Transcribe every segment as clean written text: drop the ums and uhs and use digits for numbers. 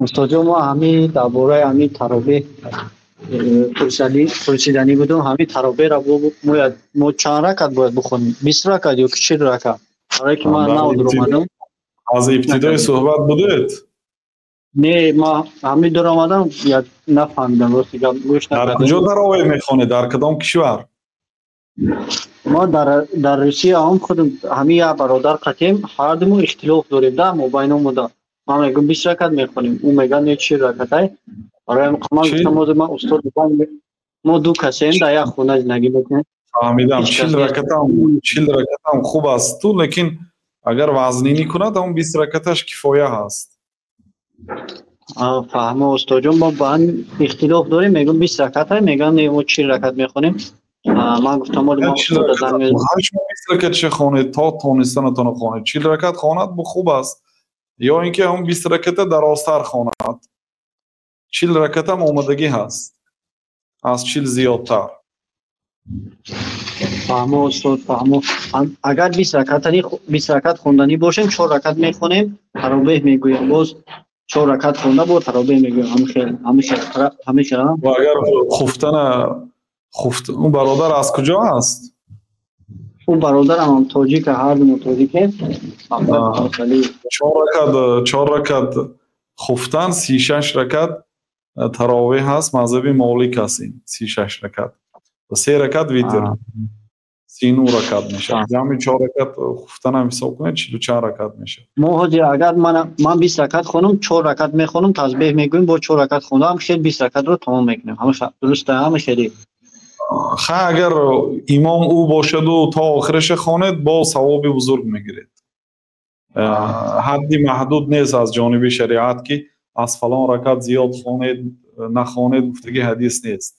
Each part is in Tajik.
Устодҷон, мо ҳамин дар бораи ҳамин таровеҳ пурсиданӣ будум. Ҳамин таровеҳро мо чанд ракат бояд бихонем, 20 ракат ё ки 40 ракат? Барое ки ман нав дуромадам. Аз ибтидои суҳбат будед? Не, ма ҳамин дуромадам, як нафаҳмидам, рости гап, гӯш. Дар куҷо таровеҳ мехонед, дар кадом кишвар? Мо дар Русия ҳам худам ҳамин як бародар қатем, ҳардуму ихтилоф дорем да мобайномуда. Ман мегӯям, 20 ракат мехонем, ӯ мегӯяд, не, 40 ракатай. Барои ман гуфтам, ҳозир ман устод, мо ду касем, дар як хона зиндагӣ мекунем. Фаҳмидам, 40 ракатам хуб аст ту, лекин агар вазнинӣ кунад, он 20 ракаташ кифоя ҳаст. Фаҳмо, устодҷон, мо ба ҳам ихтилоф дорем. Мегӯям, 20 ракатай, мегӯям, не, мо 40 ракат мехонем. Ман гуфтам, оли ман устода занг. Шумо 20 ракатша хонед, то тонистанатона хонед. 40 ракат хонад, бу хуб аст, ё ин ки ҳамн 20 раката дарозтар хонад. 40 ракатам омадагӣ ҳаст, аз 40 зиёдтар. Фаҳмо, устод, фаҳмо. Агар 20 ракат хонданӣ бошем, чор ракат мехонем, таровеҳ мегӯем, боз чор ракат хонда, бо таровеҳ мегӯем. Ҳамихел. Ва агар хуфтана хуфт, ӯ бародар аз куҷо аст? Ӯ бародарам ҳам тоҷика, ҳардумо тоҷикем. Чор ракат, чор ракат хуфтан, 36 ракат таровеҳ ҳаст. Мазҳаби Молик аст ин, 36 ракат, се ракат витр, 39 ракат мешавад. Ҷамъи чор ракат хуфтанам ҳисоб кунед, чилу чанд ракат мешавад. Мо ҳозир агар ман 20 ракат хонам, чор ракат мехонам, тасбеҳ мегӯем, бо чор ракат хондаам, хел 20 ракатро тамом мекунем. Дуруста ҳама хеле? Ха, агар имом ӯ бошаду то охираша хонед, бо савоби бузург мегиред. Ҳадди маҳдуд нест аз ҷониби шариат, ки аз фалон ракат зиёд хонед, нахонед, гуфтаги ҳадис нест.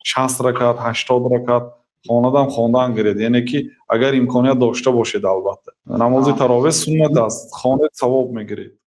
60 ракат, 80 ракат хонадам хондан гиред, яъне ки агар имконият дошта бошед, албатта. Намози таровеҳ суннат аст, хонед, савоб мегиред.